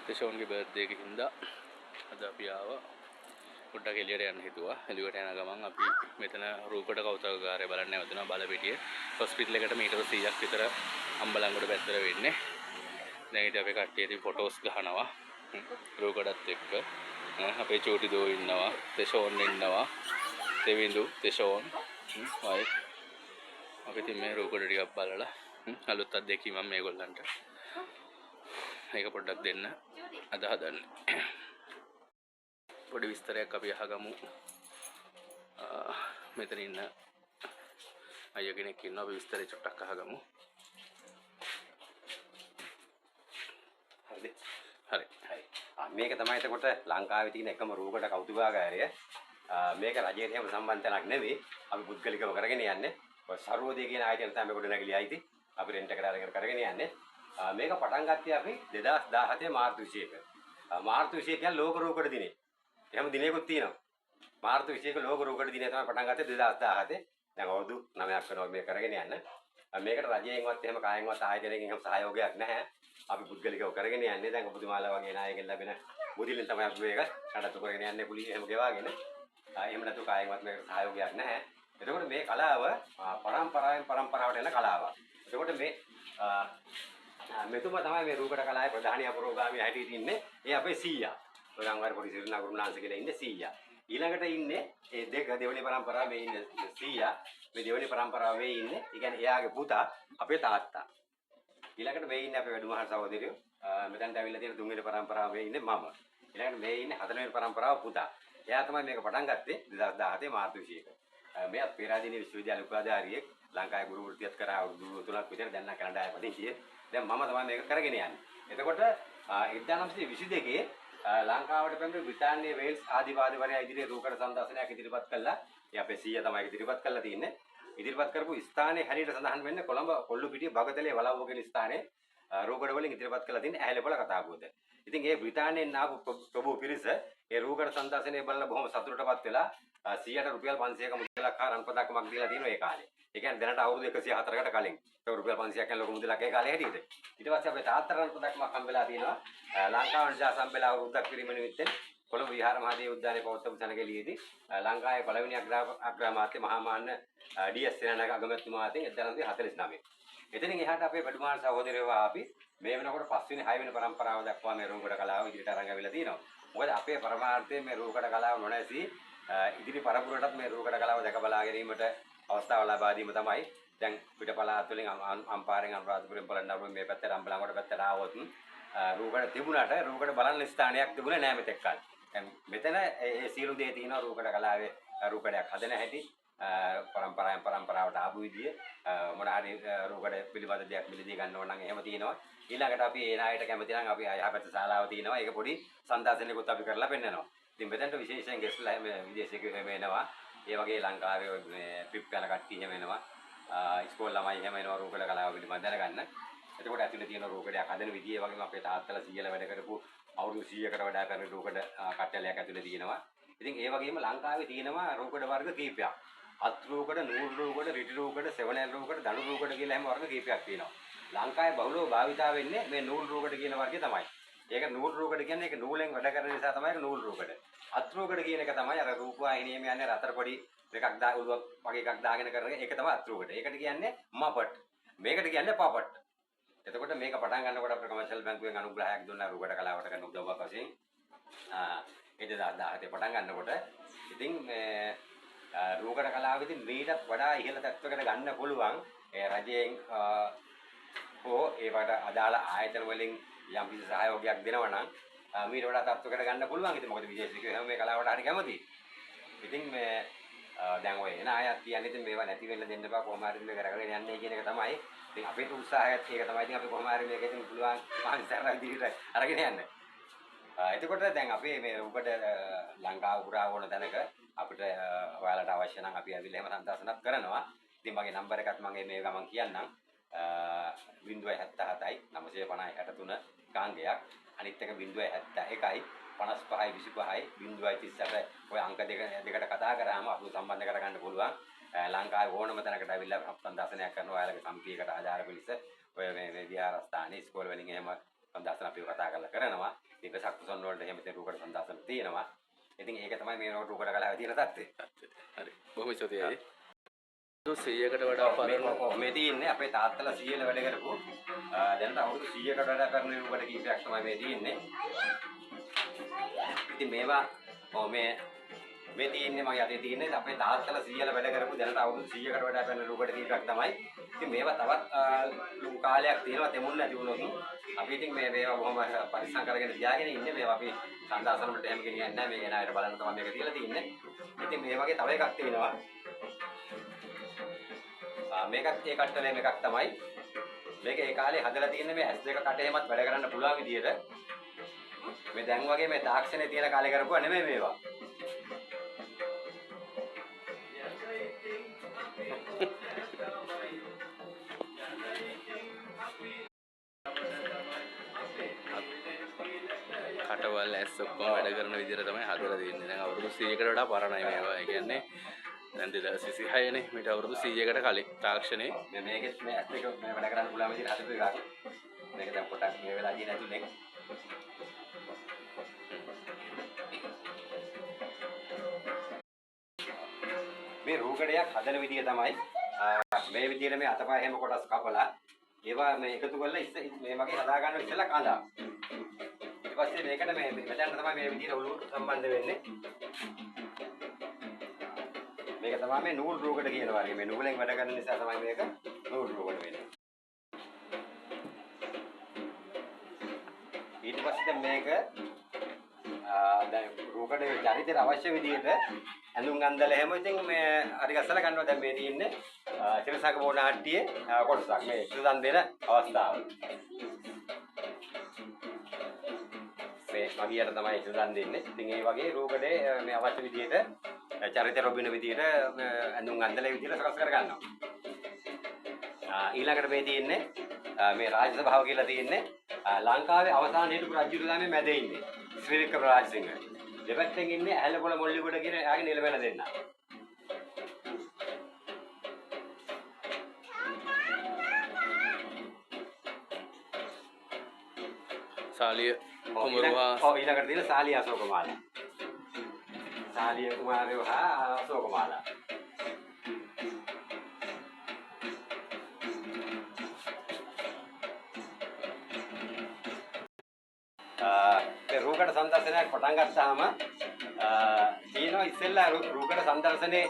තෙෂෝන්ගේ birthday එක හින්දා අද අපි ආවා පොඩ්ඩක් එළියට යන්න හිතුවා. එළියට යන ගමන් අපි මෙතන රූකඩ කෞතුකාගාරය බලන්න නැවතුණා. බලපිටිය හොස්පිටල් එකට මීටර 100ක් විතර අම්බලන්ගොඩ පැත්තට වෙන්නේ. දැන් ඉතින් අපේ කට්ටිය ඉතින් ෆොටෝස් ගහනවා රූකඩත් එක්ක. අපේ චූටි දෝ ඉන්නවා, තෙෂෝන් ඉන්නවා, තෙවිඳු තෙෂෝන් වයි. අපි ඉතින් මේ රූකඩ ටිකක් බලලා අලුත් අත්දැකීමක් මේගොල්ලන්ට. ඒක පොඩ්ඩක් දෙන්න අද හදන්නේ. පොඩි විස්තරයක් අපි අහගමු. මෙතන ඉන්න අයියා කෙනෙක් ඉන්නවා. අපි විස්තරය චුට්ටක් අහගමු. හරිද? හරි. හරි. මේක තමයි එතකොට ලංකාවේ තියෙන එකම රූකඩ කෞතුකාගාරය. මේක රජයට එහෙම සම්බන්ධ තැනක් නෙවෙයි. අපි පුද්ගලිකව කරගෙන යන්නේ. ඔය සර්වෝදය කියන ආයතනය තමයි ගොඩ නැගිලි අයිති. අපි රෙන්ට් එකට අරගෙන කරගෙන යන්නේ. මේක පටන් ගත්තේ අපි 2017 මාර්තු 21. මාර්තු 21 කියන්නේ ලෝක රූකඩ දිනේ. එහෙම දිනයකුත් තියෙනවා. මාර්තු 21 ලෝක රූකඩ දිනේ තමයි පටන් ගත්තේ 2017. දැන් අවුරුදු 9ක් වෙනවා මේ කරගෙන යන්න. මේකට රජයෙන්වත් එහෙම කායෙන්වත් ආයතනයකින් එහෙම සහයෝගයක් නැහැ. අපි පුද්ගලිකව කරගෙන යන්නේ. දැන් ඔබතුමාලා වගේ නායකයන් ලැබෙන මුදලින් තමයි අපි මේක කටයුතු කරගෙන යන්නේ කුලී එහෙම ගෙවාගෙන. එහෙම නැතුව කායෙන්වත් මේකට සහයෝගයක් නැහැ. එතකොට මේ කලාව පරම්පරාවෙන් පරම්පරාවට එන කලාවක්. එතකොට මේ මෙතුමා තමයි මේ රූකඩ කලාවේ ප්‍රධානී අපරෝගාමී හැටියට ඉන්නේ. ඒ අපේ සීයා. ඔය ගම්වර පොඩි සිරිනා ගුරුනාංශ කියලා ඉන්නේ සීයා. ඊළඟට ඉන්නේ ඒ දෙක දෙවෙනි පරම්පරාව මේ ඉන්නේ සීයා. මේ දෙවෙනි පරම්පරාව මේ ඉන්නේ. ඒ කියන්නේ එයාගේ පුතා අපේ තාත්තා. ඊළඟට මේ ඉන්නේ අපේ වැඩිමහල් සහෝදරයෝ. මෙතනට ඇවිල්ලා තියෙන තුන්වෙනි පරම්පරාව මේ ඉන්නේ මම. ඊළඟට මේ ඉන්නේ හතරවෙනි පරම්පරාව පුතා. එයා තමයි මේක පටන් ගත්තේ 2017 මාර්තු 21. මෙයාත් පේරාදෙණිය විශ්වවිද්‍යාල උපාධිධාරියෙක්. ලංකාවේ ගුරු වෘත්තියත් කරා අවුරුදු 3ක් විතර. දැන් නම් කැනඩාවේ පදිංචියේ. දැන් මම තමයි මේක කරගෙන යන්නේ. එතකොට 1922 ලංකාවට පැමිණි බ්‍රිතාන්‍යයේ වේල්ස් ආදිවාදීවරයා ඉදිරියේ රූකඩ සංදර්ශනයක් ඉදිරිපත් කළා. ඒ අපේ සීයා තමයි ඉදිරිපත් කළා තියෙන්නේ. ඉදිරිපත් කරපු ස්ථානයේ හැටියට සඳහන් වෙන්නේ කොළඹ කොල්ලුපිටිය බගතලේ වලව්ව කියන ස්ථානයේ රූකඩ වලින් ඉදිරිපත් කළා තියෙන්නේ ඇහැලේපොළ කතා පුවත. ඉතින් ඒ බ්‍රිතාන්‍යයෙන් ආපු ප්‍රභූ පිරිස ඒ රූකඩ සංදර්ශනය බලලා බොහොම සතුටටපත් වෙලා 100ට රුපියල් 500ක මුදලක් හා රන් පදක්කමක් දීලා තියෙනවා ඒ කාලේ. ඒ කියන්නේ දැනට අවුරුදු 104කට කලින්. ඒක රුපියල් 500ක් කියන ලොකු මුදලක් ඒ කාලේ හැටියට. ඊට පස්සේ අපේ තාත්තට රන් පදක්කමක් හම්බෙලා තියෙනවා. ලංකාව නිදහස් හම්බෙලා අවුරුද්දක් පිරීම නිමිත්තෙන් කොළඹ විහාර මහදේව උද්‍යානයේ පවත්වපු සැනකෙළියේදී ලංකාවේ පළවෙනි අග්‍රාමාත්‍ය මහා මාන්‍ය ඩී.එස්. සේනානායක අගමැතිතුමා අතින් 1949. එතනින් එහාට අපේ වැඩිමහල් සහෝදරයෝ අපි මේ වෙනකොට පස්වෙනි හයවෙනි පරම්පරාව දක්වා මේ රූකඩ කලාව ඉදිරියට අරන් ආවිලා තියෙනවා. මොකද අපේ පරමාර්ථය මේ රූකඩ කලාව නොනැසී ඉදිරි පරපුරටත් මේ රූකඩ කලාව දැක බලා ගැනීමට අවස්ථාව ලබා දීම තමයි. දැන් පිට පළාත් වලින් අම්පාරෙන් අනුරාධපුරෙන් පොළොන්නරුවෙන් මේ පැත්තට අම්බලන්ගොඩ පැත්තට ආවොත් රූකඩ තිබුණාට රූකඩ බලන්න ස්ථානයක් තිබුණේ නෑ මෙතෙක් කල්. දැන් මෙතන ඒ සියලු දේ තියෙනවා. රූකඩ කලාවේ රූකඩයක් හදන හැටි, පරම්පරාවෙන් පරම්පරාවට ආපු විදිය, මොන හරි රූකඩ පිළිබඳ දෙයක් මිලදී ගන්න ඕන නම් එහෙම තියෙනවා. ඊළඟට අපි ඒ නායට කැමති නම් අපි යහපැත්ත ශාලාව තියෙනවා. ඒක පොඩි සංදර්ශනයකුත් අපි කරලා පෙන්නනවා. ඉතින් මෙතනට විශේෂයෙන් ගෙස්ට්ලා එහෙම විදේශිකයෝ එහෙම එනවා. ඒ වගේ ලංකාවේ ඔය මේ ට්‍රිප් යන කට්ටිය එහෙම එනවා. ඉස්කෝල ළමයි එහෙම එනවා රූකඩ කලාව පිළිබඳ දැනගන්න. එතකොට ඇතුලේ තියෙන රූකඩයක් හදන විදිය, ඒ වගේම අපේ තාත්තලා සීයලා වැඩ කරපු අවුරුදු 100කට වඩා පැරණි රූකඩ කට්ටලයක් ඇතුලේ තියෙනවා. ඉතින් ඒ වගේම ලංකාවේ තියෙනවා රූකඩ වර්ග කීපයක්. අත් රූකඩ, නූල් රූකඩ, රිටි රූකඩ, සෙවණැල් රූකඩ, දණු රූකඩ කියලා හැම වර්ග කීපයක් තියෙනවා. ලංකාවේ බහුලව භාවිතා වෙන්නේ මේ නූල් රූකඩ කියන වර්ගය තමයි. ඒක නූල් රූකඩ කියන්නේ ඒක නූලෙන් වැඩ කරන නිසා තමයි ඒක නූල් රූකඩ. අත් රූකඩ කියන එක තමයි අර රූපවාහිනියම යන්නේ රතර පොඩි දෙකක් දා ඔළුවක් වගේ එකක් දාගෙන කරන එක, ඒක තමයි අත් රූකඩ. ඒකට කියන්නේ මපට්. මේකට කියන්නේ පපට්. එතකොට මේක පටන් ගන්නකොට අපේ කමර්ෂල් බැංකුවෙන් අනුග්‍රහයක් දුන්නා රූකඩ කලාවට කරන උදව්වක් වශයෙන්. ඒ 2017 පටන් ගන්නකොට ඉතින් මේ රූකඩ කලාව ඉතින් මීටත් වඩා ඉහළ තත්ත්වයකට ගන්න පුළුවන්. ඒ රජයෙන් හෝ ඒවට අදාළ ආයතන වලින් යම් කිසි සහයෝගයක් දෙනවා නම් මීට වඩා තත්ත්වයකට ගන්න පුළුවන්. ඉතින් මොකද විදේශිකයෝ හැම මේ කලාවට හරි කැමතියි. ඉතින් මේ දැන් ඔය එන අයත් කියන්නේ ඉතින් මේවා නැති වෙන්න දෙන්න එපා, කොහොම හරි මේක රැකගෙන යන්නේ කියන එක තමයි. ඉතින් අපේ උත්සාහයත් ඒක තමයි. ඉතින් අපි කොහොම හරි මේක ඉතින් පුළුවන් මහන්සියර විදිහට අරගෙන යන්න. එතකොට දැන් අපේ මේ රූකඩ ලංකාව පුරා ඕන තැනක අපිට ඔයාලට අවශ්‍ය නම් අපි ඇවිල්ලා එහෙම සංදර්ශනත් කරනවා. ඉතින් මගේ නම්බර් එකත් මම මේ ගමන් කියන්නම්. 077 950 63 කාංගයක්. අනිත් එක 071 55 25 038 ඔය අංක දෙකට කතා කරාම අපිව සම්බන්ධ කරගන්න පුළුවන්. ලංකාවේ ඕනම තැනකට ඇවිල්ලා සංදර්ශනයක් කරනවා ඔයාලගේ සමිතියකට ආධාර පිණිස ඔය මේ මේ විහාරස්ථානයේ ඉස්කෝල වලින් එහෙම සංදර්ශන අපිව කතා කරලා කරනවා. ඉතින් වෙසක් පුසන් වලට එහෙම ඉතින් රූකඩ සන්දාසන තියෙනවා. ඉතින් ඒක තමයි මේ රූකඩ කලාවේ තියෙන තත්ත්වය. හරි. බොහොම ස්තුතියි. 100කට වඩා පරණ මේ තියෙන්නේ අපේ තාත්තලා 100 වැඩ කරපු දැනට අවුරුදු 100කට වඩා පරණ රූකඩ කීපයක් තමයි මේ තියෙන්නේ. ඉතින් මේවා ඔව් මේ මේ තියෙන්නේ මගේ අතේ තියෙන්නේ අපේ තාත්තලා 100 වැඩ කරපු දැනට අවුරුදු 100කට වඩා පරණ රූකඩ කීපයක් තමයි. ඉතින් මේවා තවත් ලොකු කාලයක් තියෙනවා තෙමුන් නැති වුණොත් අපි ඉතින් මේ මේවා බොහොම පරිස්සම් කරගෙන තියාගෙන ඉන්නේ. මේවා අපි සන්දාසන වලට එහෙම ගෙනියන්නේ නැහැ. මේ ගෙන අයට බලන්න තමයි මේක තියලා තියෙන්නේ. ඉතින් මේ වගේ තව එකක් තියෙනවා. මේකත් ඒ කට්ටලේම එකක් තමයි. මේක ඒ කාලේ හදලා තියෙන්නේ මේ S2 කටේමත් වැඩ කරන්න පුළුවන් විදියට. මේ දැන් වගේ මේ තාක්ෂණේ තියෙන කාලේ කරපුවා නෙමෙයි මේවා. කටවල් ඇස් ඔක්කොම වැඩ කරන විදියට තමයි හදලා තියෙන්නේ. දැන් අවුරුදු 100කට වඩා පරණයි මේවා. ඒ කියන්නේ දැන් 2026 නේ. මීට අවුරුදු 100කට කලින් තාක්ෂණේ මේ මේකෙත් මේ ඇස් දෙක මේ වැඩ කරන්න පුළුවන් විදියට හදපු එකක්. මේක දැන් පොඩක් මේ වෙලා තියෙන ඇතුලේ. මේ රූකඩයක් හදන විදිය තමයි මේ විදියට මේ අතපය හැම කොටස් කපලා ඒවා මේ එකතු කරලා මේ වගේ හදා ගන්න ඉස්සෙල්ලා කඳා. ඊට පස්සේ මේකට මේ මෙතනට තමයි මේ විදියට ඔලුව සම්බන්ධ වෙන්නේ. මේක තමයි මේ නූල් රූකඩ කියන වර්ගය. මේ නූලෙන් වැඩ කරන නිසා තමයි මේක නූල් රූකඩ වෙන්නේ. ඊට පස්සේ දැන් මේක දැන් රූකඩේ චරිතයට අවශ්‍ය විදියට ඇඳුම් අන්දලා එහෙම ඉතින් මේ හරි ගස්සලා ගන්නවා. දැන් මේ තියෙන්නේ සිරසක බෝ නාට්‍යයේ කොටසක්. මේ සුදන් දෙන අවස්ථාව. මේ මගියට තමයි සුදන් දෙන්නේ. ඉතින් ඒ වගේ රූකඩේ මේ අවශ්‍ය විදියට චරිත රොබින විදියට ඇඳුම් අන්දලා ඒ විදියට සකස් කර ගන්නවා. ඊළඟට මේ තියෙන්නේ මේ රාජ සභාව කියලා තියෙන්නේ ලංකාවේ අවසාන හිටපු රජුරු තමයි මැද ඉන්නේ. ශ්‍රී වික්‍රම රාජසිංහ. දෙපැත්තෙන් ඉන්නේ ඇහැලපොළ මොල්ලිගොඩ කියන එයාගේ නිලමැල දෙන්න. සාලිය කුමරුවා. ඔව් ඊළඟට තියෙන සාලිය අශෝකමාලා. සාලිය කුමාරයෝ හා අශෝකමාලා. මේ රූකඩ සංදර්ශනයක් පටන් ගත්තාම තියෙනවා ඉස්සෙල්ලා රූකඩ සංදර්ශනේ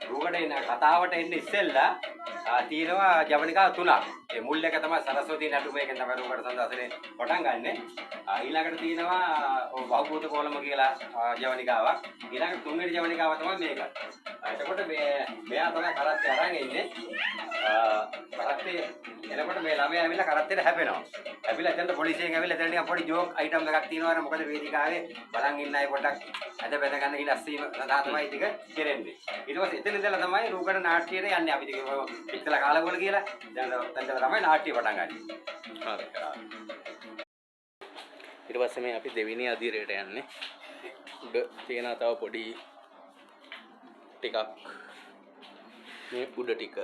රූකඩේ කතාවට එන්න ඉස්සෙල්ලා තියෙනවා ජවනිකා තුනක්. ඒ මුල් එක තමයි සරස්වතී නටුම, එකෙන් තමයි රූකඩ සංදර්ශනේ පටන් ගන්නෙ. ඊළඟට තියෙනවා බහුභූත කෝලම කියලා ජවනිකාවක්. ඊළඟට තුන්වෙනි ජවනිකාව තමයි මේක. එතකොට මේ මෙයා තමයි කරත්තේ අරන් ඉන්නේ. කරත්තේ එනකොට මේ ළමයා ඇවිල්ලා කරත්තේට හැපෙනවා. හැපිලා එතනට පොලිසියෙන් ඇවිල්ලා එතන නිකන් පොඩි ජෝක් අයිටම් එකක් තියෙනවා. අර මොකද වේදිකාවේ බලන් ඉන්න අය පොඩ්ඩක් ඇද බැඳ ගන්න හිනස් වීම සඳහා තමයි ටික කෙරෙන්නේ. ඊට පස්සේ එතන ඉඳලා තමයි රූකඩ නාට්‍යයට යන්නේ. අපි ටික ඉස්සලා කාලවල කියලා දැන් එතන ඉඳලා තමයි නාට්‍ය පටන් ගන්නේ. හරි. ඊට පස්සේ මේ අපි දෙවෙනි අදියරයට යන්නේ. උඩ තියෙන තව පොඩි ටිකක් මේ උඩ ටික.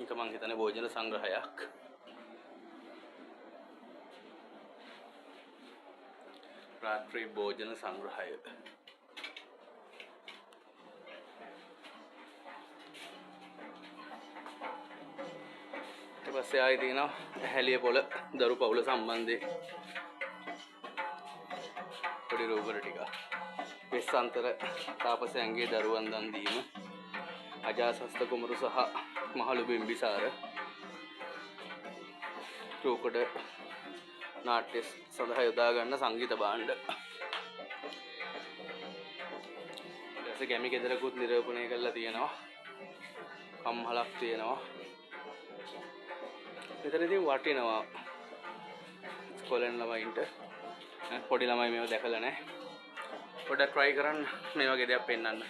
ඒක මං හිතන්නේ භෝජන සංග්‍රහයක්. රාත්‍රී භෝජන සංග්‍රහය. ඊට පස්සේ ආයෙ තියෙනවා ඇහැලිය පොළ දරු පවුල සම්බන්ධයෙන් පොඩි රූකඩ ටික. වෙස්සන්තර තාපසයන්ගේ දරුවන් දන් දීම, අජාසස්ත කුමරු සහ මහලු බිම්බිසාර රූකඩ නාට්‍ය සඳහා යොදා ගන්න සංගීත භාණ්ඩ. ඊට පස්සේ ගැමි ගෙදරකුත් නිරූපණය කරලා තියෙනවා. කම්හලක් තියෙනවා. මෙතන ඉතින් වටිනවා ඉස්කෝලේ යන ළමයින්ට. පොඩි ළමයි මේව දැකලා නැහැ. පොඩ්ඩක් try කරන්න මේ වගේ දෙයක් පෙන්වන්න.